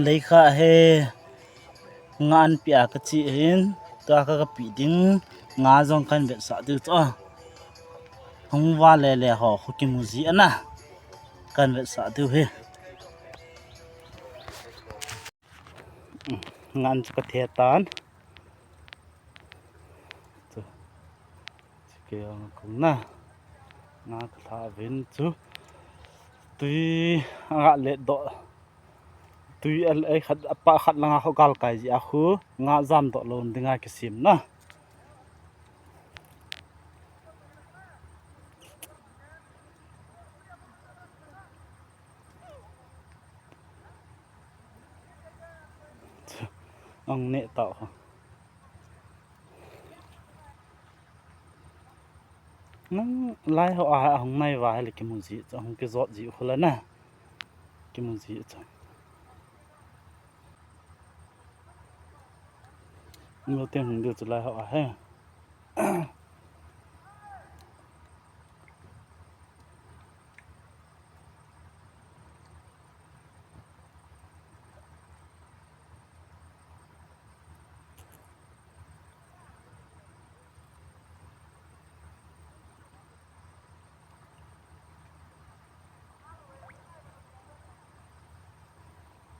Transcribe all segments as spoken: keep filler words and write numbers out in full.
Leikha he nga anpia kachi hin, tua ka kapi ding, nga jong kan vetsah diu chu. Hung va le le ho, khu kimu ji ana. Kan vetsah diu hi. Nga an chu kathe tan. Chu. Chu kei ang kung na. Nga kalha vin chu. Tui anga le do. Tui al ai khat apa khat langa kho gal kai ji a khu. Nga jam do lo dinga kisim na. Ang ne ta ho. Nang lai ho a hung nai va le kimu ji chu hung kijot ji khu la na. Kimu ji chu. Ngo teng hung diu chu lai ho a he.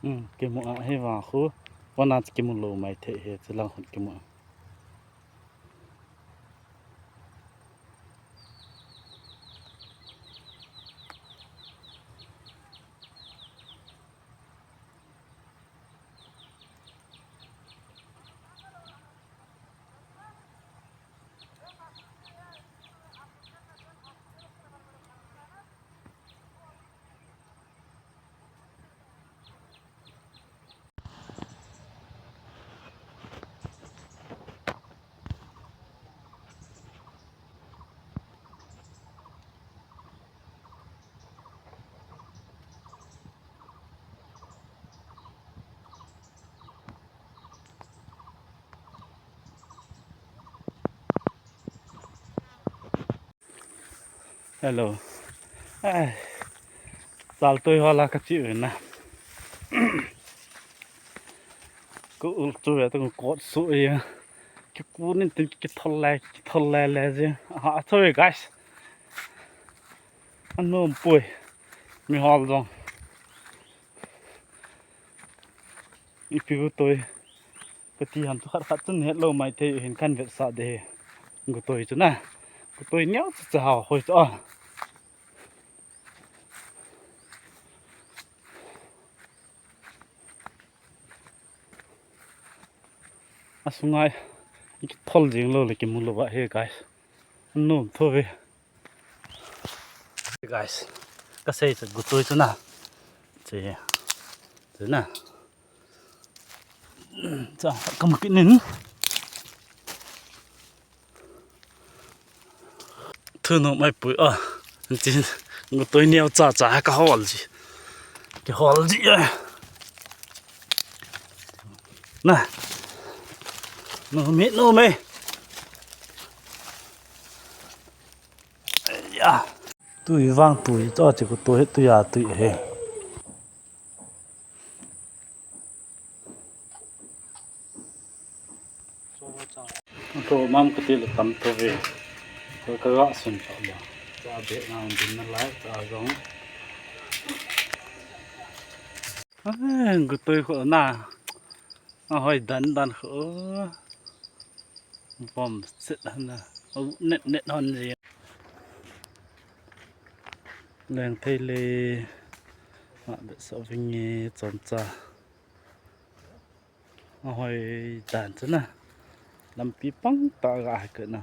Hmm, kimu a hi va khu. Wana kimu lo mai thei he, chilang khun kimu a. Hello. Ai. Chal toi ho la kachi u na. Ko ul chu ve to ko su e. Ki ku nin tin ki thol le, ki thol le le je. Ha, sorry guys. Anom poi. Mi hol jong. Ipi gutoi. Kati ham chu khat khat chun het lo mai thei hin kan vetsah de. Gutoi chu na. Gutoi neo chu cha hao hoi chu a. Asunga kithol jing lo le kimu lo va he guys. Anom tho ve. Guys, kasei chu gutoi chu na. Che. Chu na. Cha, kam kinin. Thu nom mai pui a. Chin, gutoi neo cha cha ka hol ji. Ki hol ji a. Na. Nom e, nom e. Ya. Tui vang tui, to chi gutoi he, tui a tui he. Tho mam kati le tam tho ve. Ka, ka ga sun ta ba. Cha be na din na lai, cha jong. Ah, gutoi kho na. Ahoi dan dan kho. Bom set hana. Au, net net hon ji. Leng thei le. Ma be so vinge chomcha. Ahoi dan chu na. Lampi pang ta ga hai ka na.